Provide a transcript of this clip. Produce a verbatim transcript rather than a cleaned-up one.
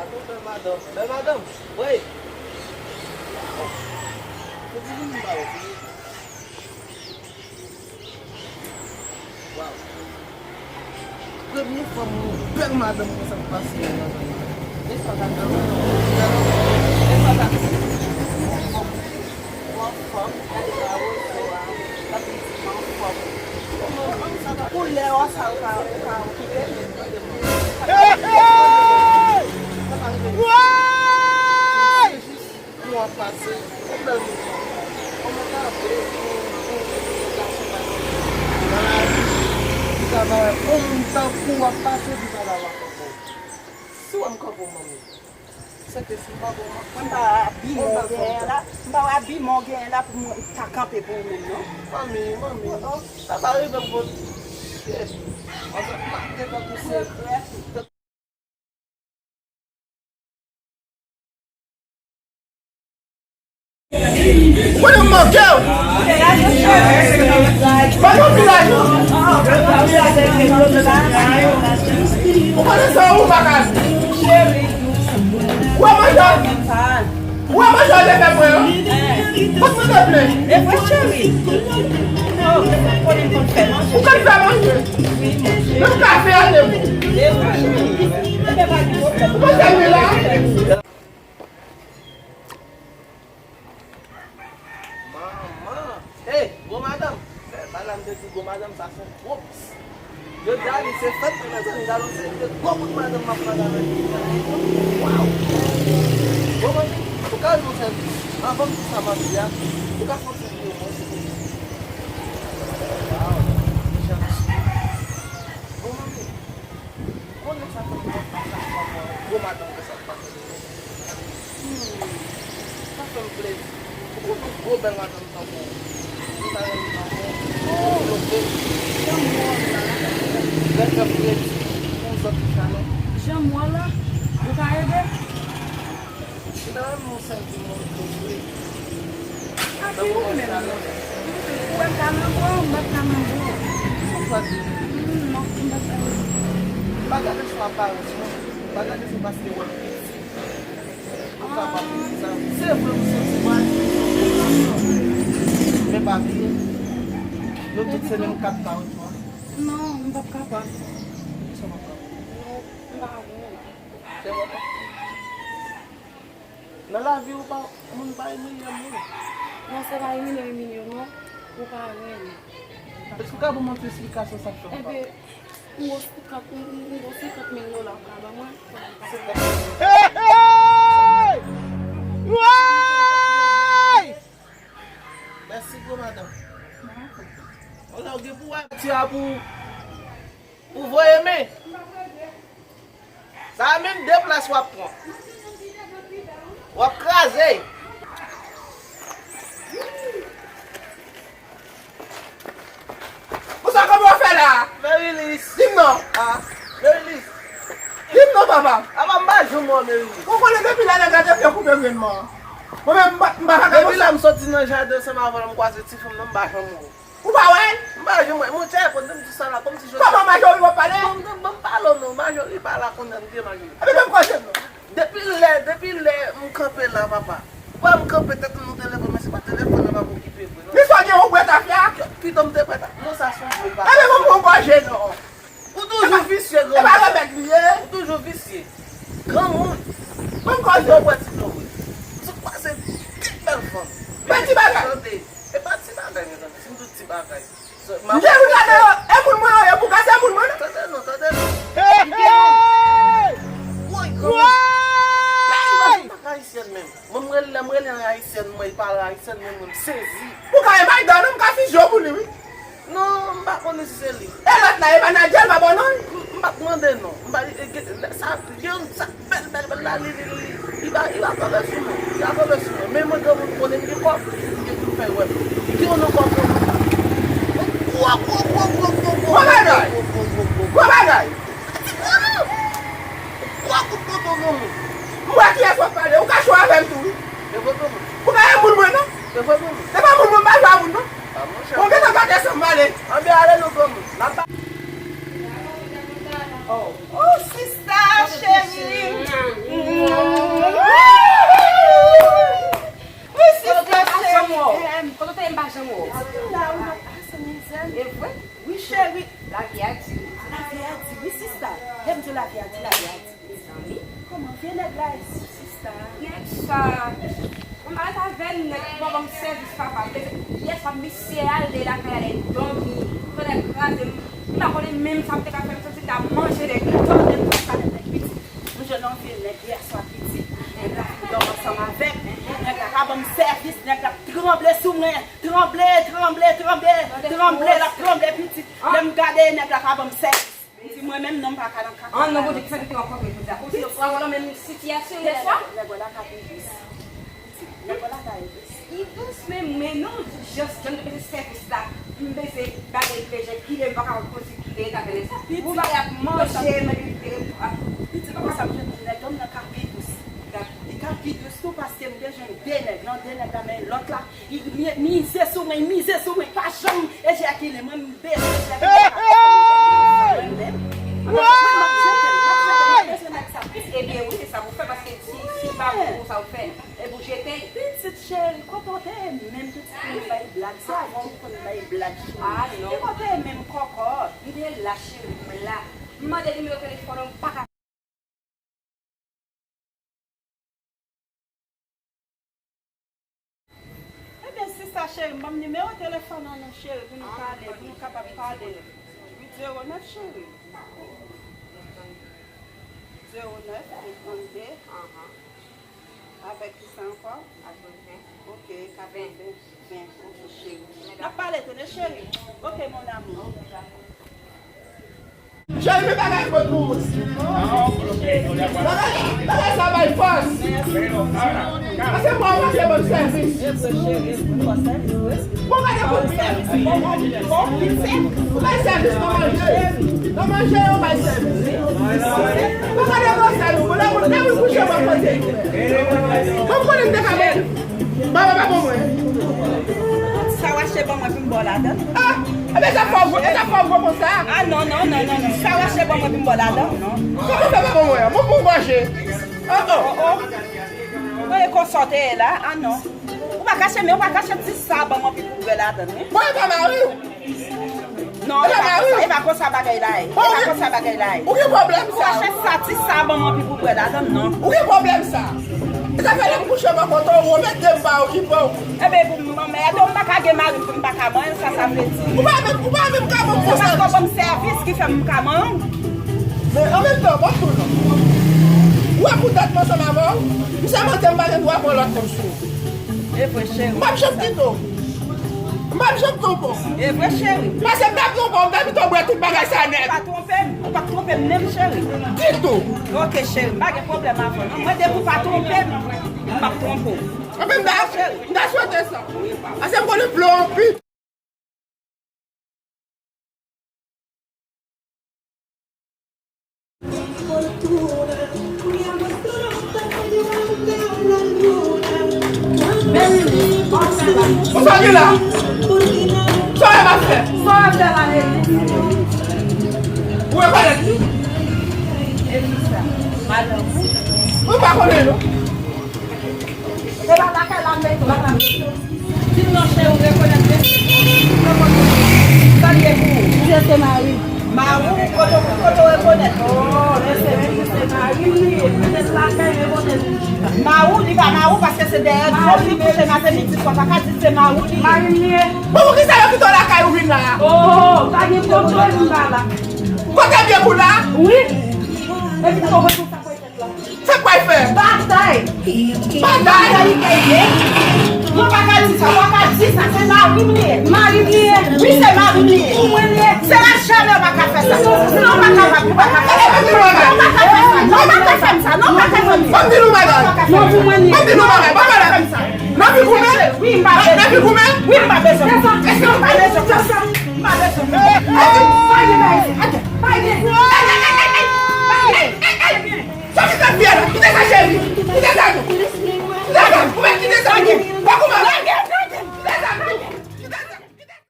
Bèl madanm, bèl madanm. Wey. Waw. Fò di vin ba ou. Waw. Premye fwa m wè yon bèl madanm konsa k pase nan zòn nan. Men sa w ta fè? Men sa w ta fè? Ou anfòm, gade bra w, do a, l ap vin di m anfòm. Koulè w sa, ou ka, ou ka okipe l. Hey, hey! Woy! Kou ap pase, yon bèl moun. Kòman ta vle pou, pou, pou yon gason pa nan lavi? Li ta bay yon moun tankou w ap pase, li pa la w ap ankò. Si w wè m kanpe w, manmi, se ke si m pa bon, m ap... Mwen m pa wè abi m ou genyen la. M pa wè abi m ou genyen la pou mwen ta kanpe pou ou menm, non. Manmi, manmi, oh, oh, sa pa rive m, bon. Shit. Anfèt, m ap te tankou se Ou konnen m manke w. Ban m yon ti lajan. Ou konnen sa ou pa ka di. Ou wè manje, ou wè manje w te fè mwen an. Fòk mwen te plen. E vre, cheri. Oh, ou konnen m konn fè manje. Ou konn fè manje. Menm kafe a te bon. E vre, cheri. Ou konn fè manje la. Manman! Hey, gwo madanm! Fè bagay m te di gwo madanm sa se yon gwo pis. Jodi a li se fèt mwen nan zòn, gade yon seri de gwo bout madanm m ap pran nan men li. Waw! Bon, manmi, ou ka jwe yon sèl kou. Anvan m di sa m ap di a, ou ka fè yon ti videyo mwen, silvouplè? Waw! Jan m sou. Bon, manmi, konnen sa fè m kontan sa, gwo madanm konsa ap pase. Hmm, sa fè m plezi. Ou konn yon gwo bèl madanm tankou w. Ou ta renmen tankou w. Oh, ok. Jan m wè w la. Lè kè m redi pou yon zòt ti chalè. Jan m wè w la, ou ka ede? M ta renmen yon sèl ti mòso vre. Aki ou menm? Ou wè m ka manbo, m p ap ka manbo. Sa w di? Hmm, non, m p ap ka. M pa gade sou aparans mwen. M pa gade sou paske w ap piti. Ou kapab di sa. Se vre, m santi mal. Men pa bliye, nou tout se menm kat la, wi, mwen. Non, m p ap kapab. Sa w p ap kapab? Non, m pa kapab. Se vre. Nan lavi, ou pa, moun pa imilye moun. Non, se pa imilye, imilye w, non. Ou pa renmen. Èske w ka ban mwen ti esplikasyon sa k fè w pa? Enben, m gwo senkant, m, m, m gwo senkant mil dola ou ka ban mwen. Hey, hey! Woy! Mèsi gwo madanm. Ou la w gen pou wè ti a pou, pou voye men. Sa a menm de plas w ap pran. W ap kraze. Bon, sa kòman w fè la? Merilis. Di m non. Ah, Merilis. Di m non, papa. Apa m pa janm wè w, Merilis. Ou konnen depi lè nèg la te vle koupe grenn mwen. Mwen menm, m pa, m pa ka... Depi lè m soti nan jaden ansanm avè w, m kwaze ti fanm nan, m pa janm wè w. Ou pa wè l? M pa janm wè. Monchè, pandan m di sa la, kòmsi jodi... Kòman Majori w ap pale? Bon, bon, bon, m pale w non. Majori pa la kounye a, m gen Majori. Epi menm kote m non. Depi lè, depi lè m kanpe la, papa. Ou wè m kanpe tèt m nan telefòn, men se pa telefòn nan m ap okipe vre non. Li swa gen yon bwè tafya? Ki, ki tan m te bwè tafya? Non, sa se yon gwo bagay. Epi bon, bon, bon, jè non. Ou toujou visye, granmoun. E pa remèd li ye. Ou toujou visye. Granmoun. Bon, koze. Ou wè ti dlo vre. M sot pase kèk bèl fanm. Men ti bagay. Tande. E pa ti bagay, mezanmi. Si m di w ti bagay. M gen pou gade yo, e moun mwen yo, e pou kase moun mwen non. Tande non, tande non. Hey, hey! Woy, granmoun. Woy! Ayisyen menm. Mwen, mwen, lè mwen rele an ayisyèn, mwen, li pale ayisyèn, mwen, mwen, m sezi. Ou ka e Maydan non, m ka fizye w pou li, wi. Non, m pa konnen si se li. E lòt la, e manadjè l, pa bon non? M, m pa t mande non. M pa, e, e, sa, gen yon sa bèl, bèl, bèl la, li, li, li, li pa, li pa tonbe sou mwen. Li pa tonbe sou mwen. Men mwen, granmoun, konnen m gen kòb, m gen pou fè wè. Li gen yon nan kòb mwen. Gwo, gwo, gwo, gwo, gwo, gwo. Bon bagay. Gwo, gwo, gwo, gwo, gwo. Gwo bagay. Ti granmoun. Gwo kout tonton granmoun. M wè kiyès w ap pale. Ou ka cho avè m tou, wi. E vre granmoun. Ou ka e moun mwen, non? E vre granmoun. Se pa moun mwen, m pa jwe a moun, non. A, monchè. Bon, gentan gade sa m ale. Anben ale non granmoun. N ap ba... Oh. Oh, sista, Cheri. Wi, sista, cheri. Kote w te ye m pa janm wè w? M la, ou pa pase, mezanmi. E vre? Wi, cheri. Lavi a di. Lavi a di, wi, sista. Lè m di w lavi a di, lavi a di. Mezanmi. Kòman vye nèg la ye, sista? Nèg sa. Mwen pa ret avè l, nèg la ban m sèvis, papa. Yè swa, misye ale lakay la, li dòmi. Tonnè kraze m. M pa konnen menm sa m te ka fè, m santi m ta manje nèg la. Tonnè m fè sa nèg la, pitit. M jwenn yon vye nèg yè swa, pitit. Nèg la vin dòmi ansanm avè m. Nèg la pa ban m sèvis, nèg la ap tranble sou mwen. Tranble, tranble, tranble, tranble, l ap tranble, pitit. Lè m gade, nèg la pa ban m sèvis. M di mwen menm non, m pa ka nan kaka. An non, Bondye ki fè nou te rankontre jodi a. Kòmsi nou pran nan menm sitiyasyon yè swa. Nèg la ka pi dous. Nèg la ka pi dous. Li dous, men, men non, jis jan m te bezwen sèvis la. M bezwen bagay leje, kile m pa ka konn si kile ta vin sa. Pou bagay ap manje, men li te ap. Pitit, konsa m jwenn nèg la, m nan ka pi dous. Li ka pi dous tou paske m te jwenn de nèg. Nan de nèg la, men lòt la, li mi-, mize sou mwen, li mize sou mwen, pa janm ejakile mwen, m bezwen ejakile. Ebyen wi, se sa pou fè, paske si, si pa pou sa ou fè, e pou jete. Pitit cheri, kote w te ye menm pitit pou m bay blag? Se avan ou konn bay blag, cheri. Ah non. Ki kote w te ye menm kòkòt? Li te la, cheri, mwen la. M mande nimewo telefòn ou, m pa ka. Ebyen, sista cheri, ban m nimewo telefòn an non, cheri, pou nou pale, pou nou kapab pale. Wi, zewo nèf, cheri. Zewo nèf, trannde. Avèk ki sa ankò? Katreven. Ok, katreven. Ven, ok, cheri. N ap pale, tande, cheri. Ok, mon amour. Cheri, men bagay kot pou ou. Bagay, bagay sa bay fòs. Paske mwen, mwen te ban m sèvis. Bon, gade pou ou. Ou bay sèvis nan manje. Nan manje, ou bay sèvis. Bon, gade pou ou, sèvis. Bon, lè moun, lè moun kouche, mwen kote. Mwen konnen m te ka manje. Baba pa bon mwen. Sa w achte ban mwen pou m ba w ladan? Ah, ebyen sa fè w gwo, sa fè w gwo konsa? Ah non, non, non, non, non. Sa w achte ban mwen pou m ba w ladan? Non. Kòman fè pa bon mwen? Mwen pou manje. Oh, oh. Oh, oh. Mwen e konsa w te ye la? Ah non. Ou pa kache, men ou pa kache ti sa ban mwen pou w bwè ladan, wi. Mwen e pa mari w. Non, e pa konsa, e pa konsa bagay la ye. E pa konsa bagay la ye. Ou gen pwoblèm sa. Ou achte sa, ti sa ban m anpi pou bwè ladan, non. Ou gen pwoblèm sa. E sa fè lè m kouche bò kote w, ou mete m pa okipe w. Ebyen, pou m anmède w, m pa ka gen mari m pou m pa ka manyen w, sa sa vle di. Ou pa menm, ou pa menm ka ban m konsèy. Se paske w ban m sèvis ki fè m ka manyen w. Men an menm tan, bon tou non. Ou wè poutèt m ansanm avè w, m sèmante m pa gen dwa pran lòt nonm sou ou. E vre, cheri. M p ap janm kite w. M p ap janm twonpe w. E vre, cheri. Paske m t ap twonpe w, m t ap pito bwè tout bagay sa nèt. Ou pa twonpe m, ou p ap twonpe m menm, cheri. Ditou. Ok, cheri, m pa gen pwoblèm avè w, non. Mwen, depi w pa twonpe m, m p ap twonpe w. Anben, m ta, m ta swete sa. Paske m konnen plan w anpil. Ou sa gen la? Sa w ap fè? Sa w ap fè la, Elis? Ou rekonèt li? Elis sa? Madanm ou? Mwen pa konnen, non. E pa lakay la m mete w, lakay m mete w. Di m non, cheri, ou rekonèt mesye? Sa l ye pou ou? Misye se mari m. Mari w? Kote w, kote w rekonèt? Oh, mesye, mesye se mari m li ye. Petèt lakay rekonèt li. Mari w, li pa mari w paske se dèyè dwòl li kouche maten, midi, swa. Pa ka di se mari w li ye. Mari m li ye. Bon, poukisa yo kite w lakay ou vin la a? Oh, pa gen kontwòl m pa la. Kote byen pou la? Wi. Epi tou w rekonèt sa. Sa k pral fè? Batay! Batay! Batay li te ye. Mwen pa ka di sa, mwen pa ka di sa, se mari m li ye. Mari m li ye. Wi, se mari m li ye. Pou mwen li ye. Se la jamè w pa ka fè sa. Non, w pa kapab, ou pa ka fè sa. Non, w pa ka fè sa. Non, w pa ka fè m sa. Non, w pa ka fè m sa. Ban m di nou bagay. Non, pou mwen li ye. Ban m di nou bagay. Ban m pale. Nan fi goumen? Wi, m pa bezwen. Nan fi goumen? Wi, m pa bezwen. Èske nou pa bezwen fè sa?